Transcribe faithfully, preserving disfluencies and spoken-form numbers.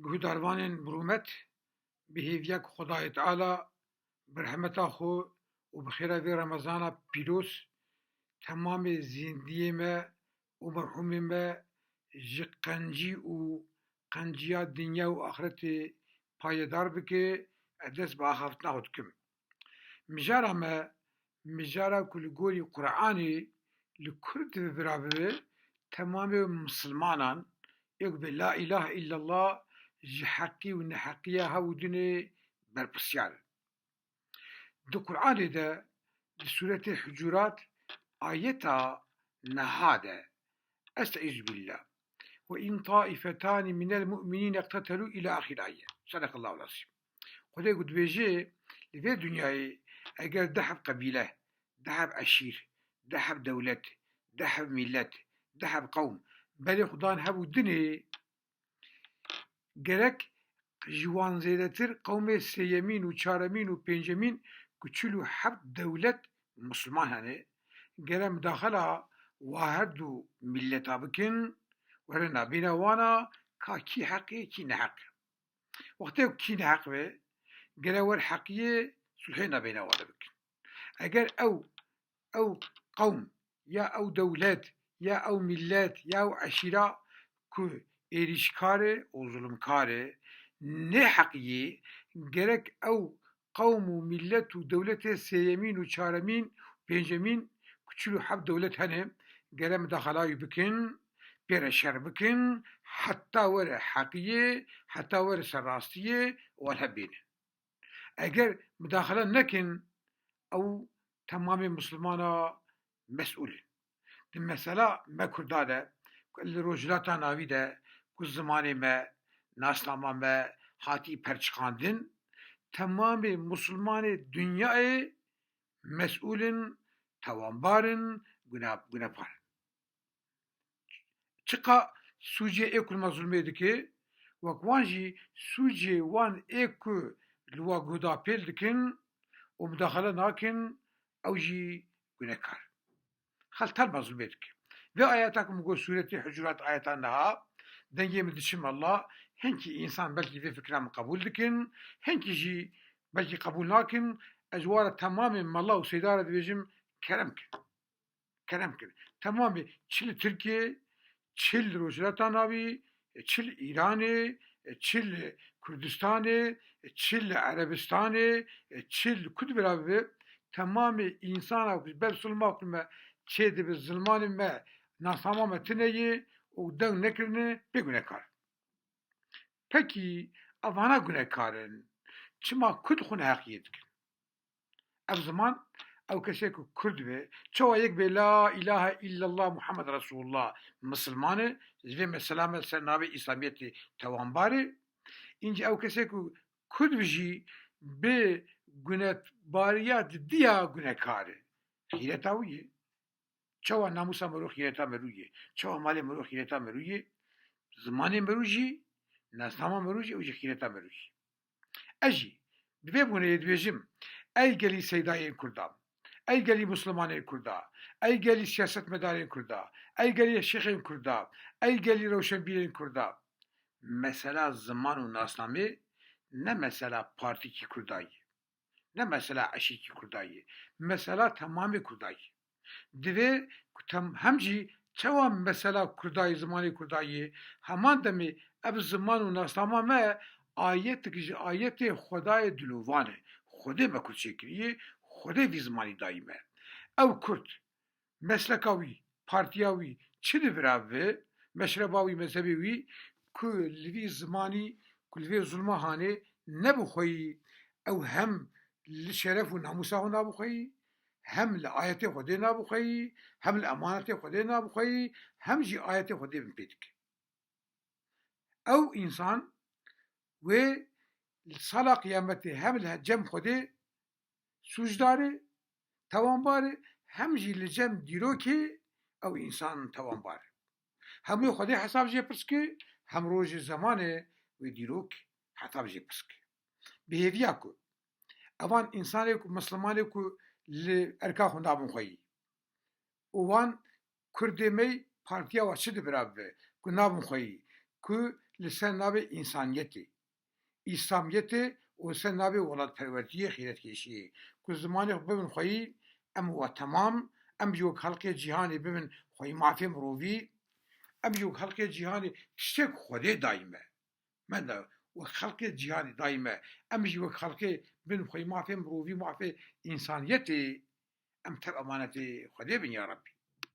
Guhdarvanên bi rûmet, bi hêviya ku Xwedayê Teala bi rehmeta xwe û bi xêra vê Remezana pîroz temamê zîndiyê me û merhûmê me ji qencî û qenciya dinya û axretê payedar bike, ez dest bi axaftina xwe dikim. Mijara me, mijara ku li gorî Qur'anê li Kurd ve bira bibe, temamê misilmanan, ê ku bê la îlahe îllallah, ji heqî û neheqiya hev û dinê berpirsiyar in. Di Qur'anê de, di sûretê Hucurat, ayeta neha de, Estaizu billah. Ve in taifetani minel mu'minîne iqtetelû ila axir aye. Sedekallahu azîm. Xwedê ku dibêje, li vê dinyayê eger du heb qebîle, du heb eşîr, du heb dewlet, du heb mîlet, du heb qewm berê xwe dan hev û dinê, gerek ji wan zêdetir qewmê sêyemîn û çaremîn û pêncemîn ku çil û heft dewlet misilman hene, gere midaxela wa her du mîleta bikin, were nabêna wana ka kî heq e, kî neheq e. Wextê ku kî neheq be, gere wer heqiyê sulhê nabêna wan de bikin. Eger ew, ew qewm ya ew dewlet ya ew mîlet ya ew eşîra ku êrîşkar e û zulmkar e, nêheqiyê, gerek ew qewm û mîlet û dewletê sêyemîn û çaremîn û pêncemîn ku çil û heft dewlet hene, gere midaxela wî bikin, pê re şer bikin, heta were heqiyê, heta were serrastiyê û wan hebêne. Eger midaxele nekin, ew temamê misilmana mesûl in. Di mesela me Kurda de, ku li Rojhilata Navî de, ku zimanê me, nasnama me hatî perçiqandin, temamê misilmanê dinyayê mesûl in, tawanbar in, guna-, gunepar in. Çiqa sûcê ê ku li me zulmê dike, wek wan jî sûcê wan ê ku li wa guhda pêl dikin û midaxele nakin, ew jî gunekar. Xelk li me zulmê dike. Vê ayeta ku min got sûretê Hucurat ayeta niha, dengê min diçe mala, hinkî însan belkî vê fikra min qebûl dikin, hinkî jî belkî qebûl nakin, ez ji wan re temamê mala û seyda re dibêjim, kerem kin. Kerem kir. Temamê çi li Tirkiyê, çi li Rojhilata Navî, çi li Îranê, çi li Kurdistanê, çi li Erebistanê, çi li ku di bira bibe, temamê însana ku ji ber zilma ku me çê dibe, zilmanê me, nasnama me tune ye û deng nekirine, bê gunekar. Pekî, evana gunekar in. Çima Kurd xwe neheqiyê dikin? Ev ziman, ew kesê ku Kurd be, çawa yek bê la îlahe îllallah Muhammed Resulullah misilman e, ji vê mesela me ser navê Îslamiyetê tawanbar e. Încî ew kesê ku Kurd be jî bê gunebariya didiya gunekar e. Xîreta wî ye. Çawa namûsa mirov xîreta mirov ye? Çawa malê mirov xîreta mirov ye? Zimanê mirov jî, nasnama mirov jî, ew jî xîreta mirov jî. Ez jî di vê bûneyê dibêjim, ey gelî seydayên Kurda, ey gelî mislimanên Kurda, ey gelî siyasetmedarên Kurda, ey gelî şêxên Kurda, ey gelî rewşenbîrên Kurda. Mesela ziman û nasnamê ne mesela partîkî Kurda ye. Ne mesela eşîrkî Kurda ye. Mesela temamê Kurda ye. Divê ku tem-, hem jî çawa mesela Kurda ye, zimanê Kurda ye, heman demê ev ziman û nasnama me ayetek ji ayetê Xwedayê dilovan e. Xwedê me Kurd çêkiriye, Xwedê vî zimanî dayî me. Ew Kurd, mesleka wî, partiya wî, çi li vira bibe, meşreba wî, mezhebê wî, ku li vî zimanî, ku li vê zulma hanê, ne bi xweyî ew hem li şeref û namûsa xwe nabixweyî, hem li ayetê Xwedê nabixweyî, hem li emanetê Xwedê nabixweyî, hem jî ayetê Xwedê binpê dike. Ew însan wê li sala qiyametê hem li cem Xwedê sûcdar e, tawanbar e, hem jî li cem dîrokê ew însan tawanbar e. Hem wê Xwedê hesab jê pirs ke, hem rojê zemanê wê dîrok hesab jê pirs ke. Bi hêviya ku evan însanê ku, mislimanê ku li erka xwe nabin xweyî, û wan Kurdê me partiya wa çi di bira bibe, ku nabin xweyî, ku li ser navê însaniyetê, îslamiyetê û li ser navê welatperwertiyê, xîretkêşiyê, ku zimanê xwe bibin xweyî, em wa temam, em ji wek xelkê cîhanê bibin xweyî mafê mirovî, em ji wek xelkê cîhanê tiştek Xwedê dayî me. Me de wek xelkê cîhanê dayî me, em jî wek xelkê bin xweyî mafê mirovî, mafê însaniyetê, em tev emanetê Xwedê bin ya Rebbî.